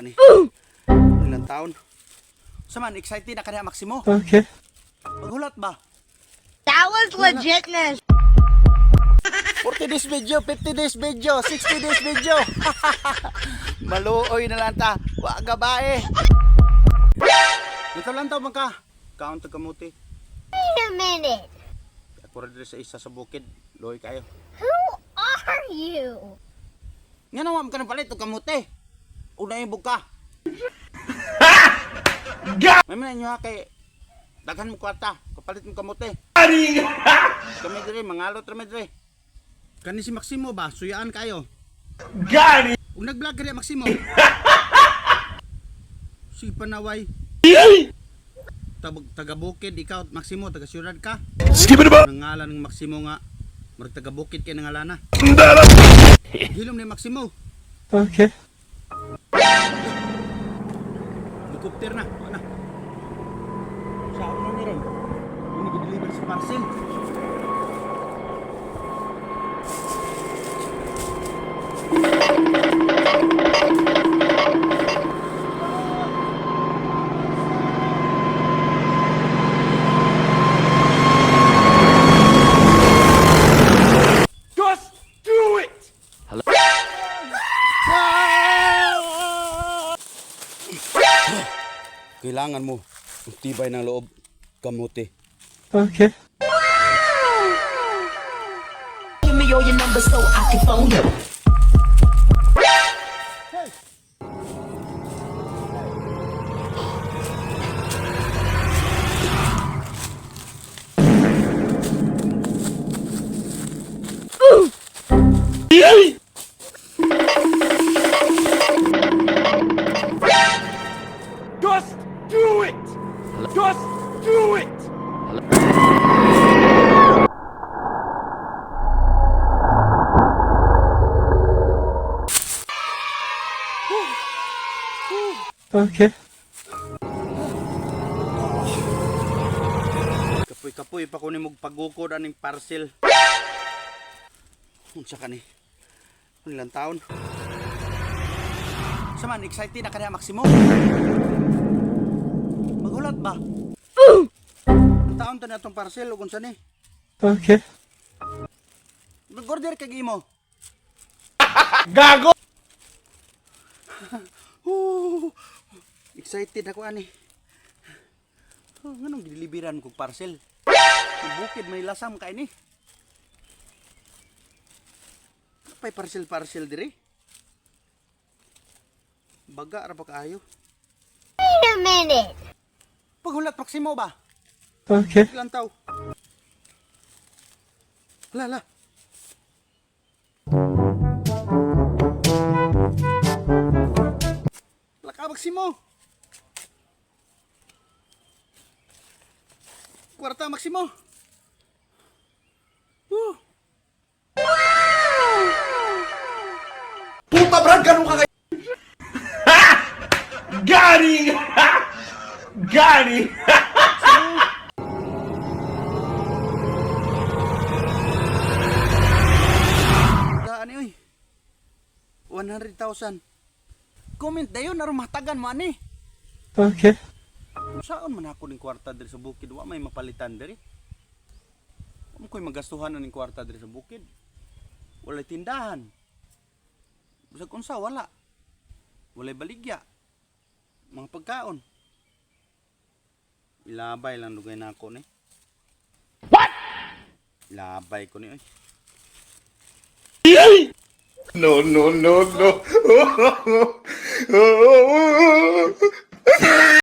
Ani. Ilang taon. Sa man, excited na kaniya, Maximo. Okay. Paghulat ba? That was legitness. 40 days video, 50 days video, 60 days video. Maluoy na lang ta. Wa gabae. Dito lang ta man ka. Kaon ta kamuti. Wait a minute. Ako ra diri sa isa sa bukid. Luoy kayo. Who are you? Nga naman ka nang palit og kamote. Una yung buka. May man inyo ha kay daghan mo kwarta, kapalit mo kamote. Kami diri mangalot ra mi diri. Kani si Maximo ba suyaan kayo? Gani! Ug nag-vlog kani Maximo. Si panaway. Taga bukid ikaw Maximo, taga syudad ka. Nangalan ng Maximo nga murag taga bukid kay nangalana. Hilom ni Maximo. Okay. Helicopter na. Wala na. Saan na ni ron? Yung nag-deliver sa parcel. Just do it! Kailangan mo ang tibay ng loob, kamote. Okay. Give me all your numbers so I can phone you. Just do it! Just do it! Okay. Kapoy-kapoy pa ko ni mong pagukod aning parcel. Unsa ka ni? Ilang taon? Sa man, excited na kaniya Maximo? Maghulat ba? Ang taon ta na atong parcel ug unsa ni? Okay. Nag-order kag imo. Gago! Ooh, excited ako ani. Oh, nganong gideliveran kog parcel? Ang bukid may lasam kay ni. Pay parcel parcel dire. Baga ra pa kaayo. Wait a minute. Paghulat Maximo ba? Okay. Ilang taw? Hala, hala. Laka, Maximo! Kwarta, Maximo! Woo! Puta Brad, ganun ka kayo! Gani! Gani! Daan oy. 100,000. Comment dayon aron matagan mo ani. Okay. Saan man ako ning kwarta diri sa bukid? Wa may mapalitan diri. Wa man ko'y magastuhan ning kwarta diri sa bukid. Walay tindahan. Bisag unsa wala. Walay baligya. Mga pagkaon. Ilabay lang dugay nako ni. What? Ilabay ko ni oy. No, no, no, no.